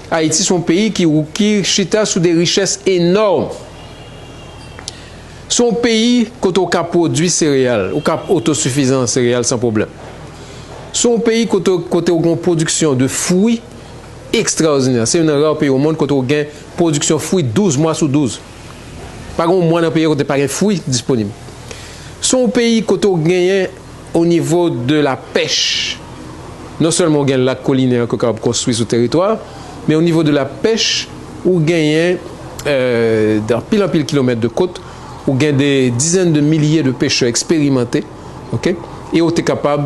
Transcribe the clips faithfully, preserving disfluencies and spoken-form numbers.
Ayiti se yon peyi ki, ki chita sou de richès enòm. Se yon peyi kote w ka pwodui sereyal, ou ka otosifizan an sereyal san pwoblèm. Se yon peyi kote, kote w gen yon pwodiksyon de fwi ekstraòdinè. Se youn nan ra peyi o mond kote w gen pwodiksyon fwi douz mwa sou douz. Pa gen yon mwa nan peyi a kote pa gen fwi disponib. Se yon peyi kote w genyen o nivo de la pèch, non sèlman w gen lak kolinè ke w kapab konstwi sou teritwa, men o nivo de la pèch, ou genyen, euh, anpil, anpil kilomèt de kot, ou gen de dizèn de milye de pechè eksperimante, ok? E ou te kapab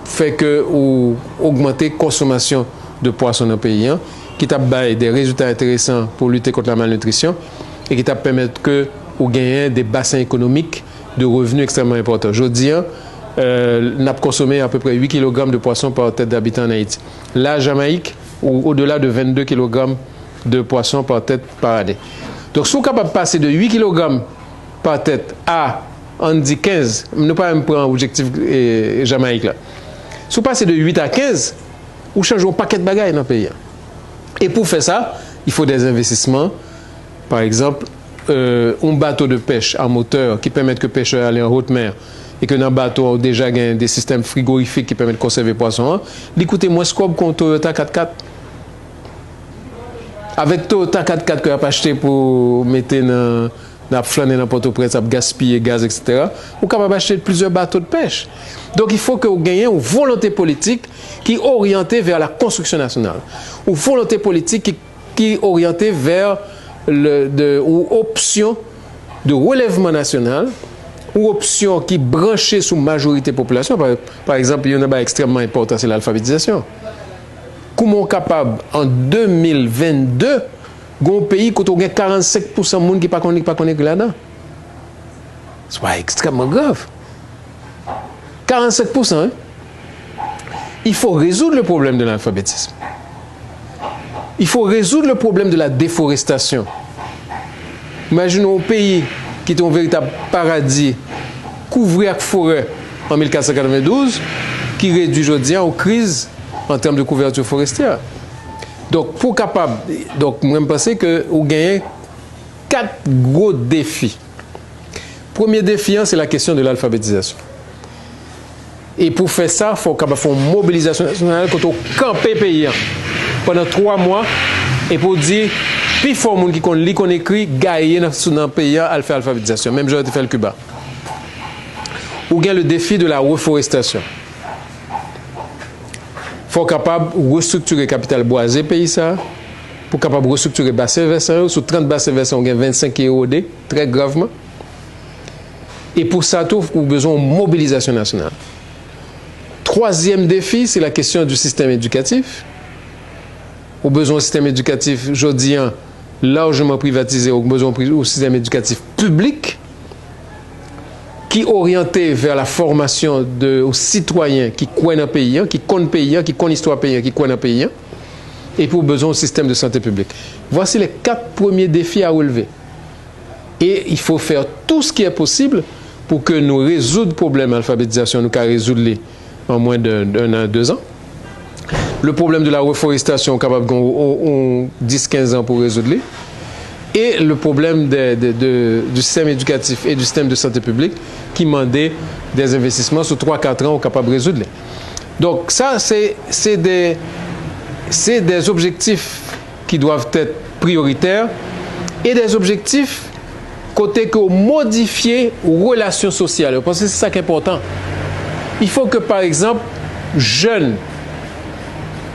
fè ke ou ogmante konsomasyon de pwason nan peyi an, ki t ap bay de rezilta enteresan pou lite kont la malnitrisyon e ki t ap pèmèt ke ou genyen de basen ekonomik de revni ekstrèmman enpòtan. Jodi an, euh, n ap konsome apeprè uit kilogram de pwason pa tèt dabitan an Ayiti. La Jamayik, ou odela de vennde kilogram de pwason pa tèt pa ane. Donk, si w kapab pase de uit kilogram pa tèt a, ann di kenz, nou pa menm pran objektif, eh, Jamayik la. Si w pase de uit a kenz, ou chanje yon pakèt bagay nan peyi a. E pou fè sa, il faut des investissements. Pa egzanp, euh, yon bato de pèch a motè ki pèmèt ke pechè a ale an haute mer e ke nan bato a ou deja gen de sistèm frigorifik ki pèmèt konsève pwason an, li koute mwens kòb ke yon Toyota kat kat. Avèk Toyota kat kat ke y ap achte pou mete nan, nan ap flannen nan Pòtoprens, ap gaspiye gaz, et cetera, ou kapab achte plizyè bato de pèch. Donk, il faut que ou genyen yon volonte politik ki oryante vers la construction nationale. Yon volonte politik ki, ki oryante vers le, de, yon opsyon de relèvman nasyonal, yon opsyon ki branche sou majorite popilasyon. Pa, pa egzanp, youn nan bagay ekstrèmman enpòtan, se lalfabetizasyon. Kouman w kapab, an de mil vennde, gen yon peyi kote w gen karannsenk pousan moun ki pa konn li, ki pa konn ekri ladan? Se ekstrèmman grav. Karannsenk pousan, hein? Il faut résoudre le problème de l'alphabétisme. Il faut résoudre le problème de la déforestation. Imajine yon peyi ki te yon veritab paradi kouvri ak forè an mil kat san katrevendouz, ki redui jodi a yon kriz an tèm de kouverti forestyè. Donk, pou w kapab, donk, mwen, m panse ke ou genyen kat gwo defi. Premye defi an, se la kesyon de lalfabetizasyon. E pou fè sa, fò w kapab fè yon mobilizasyon nasyonal kote w kanpe peyi an pandan twa mwa, epi w di, pifò moun ki konn li, konn ekri, gaye nan, nan peyi an, al fè alfabetizasyon, menm jan yo te fè l Kiba. Ou gen le defi de la reforestasyon. Fò w kapab restriktire kapital bwaze peyi sa a, pou w kapab restriktire basen vèsan yo. Sou trant basen vèsan, ou gen vennsenk ki erode, trè gravman. E pou sa tou, ou bezwen yon mobilizasyon nasyonal. Twazyèm defi, se la kesyon di sistèm edikatif. Ou bezwen yon sistèm edikatif, jodi an, lajman privatize, ou bezwen yon pri-, yon sistèm edikatif piblik ki oryante vè la fòmasyon de yon sitwayen ki kwè nan peyi an, ki konn peyi an, ki konn istwa peyi an, ki kwè nan peyi an, epi ou bezwen yon sistèm de sante piblik. Voici les quatre premiers défis à relever. Et il faut faire tout ce qui est possible pour que nou rezoud pwoblèm alfabetizasyon, nou ka rezoud li an mwen de, de un an, deux ans. Le problème de la reforestation, ou kapab gen yon, yon, yon dis, kenz an pou rezoud li. Et le problème de, de, de, du système éducatif et du système de santé publique ki mande des investissements sou twa, kat an, ou kapab rezoud li. Donk, sa, se, se de, se des objectifs qui doivent être prioritaires et des objectifs kote ke w modifye relasyon sosyal yo, paske se sa k enpòtan. Il faut que, par exemple, jèn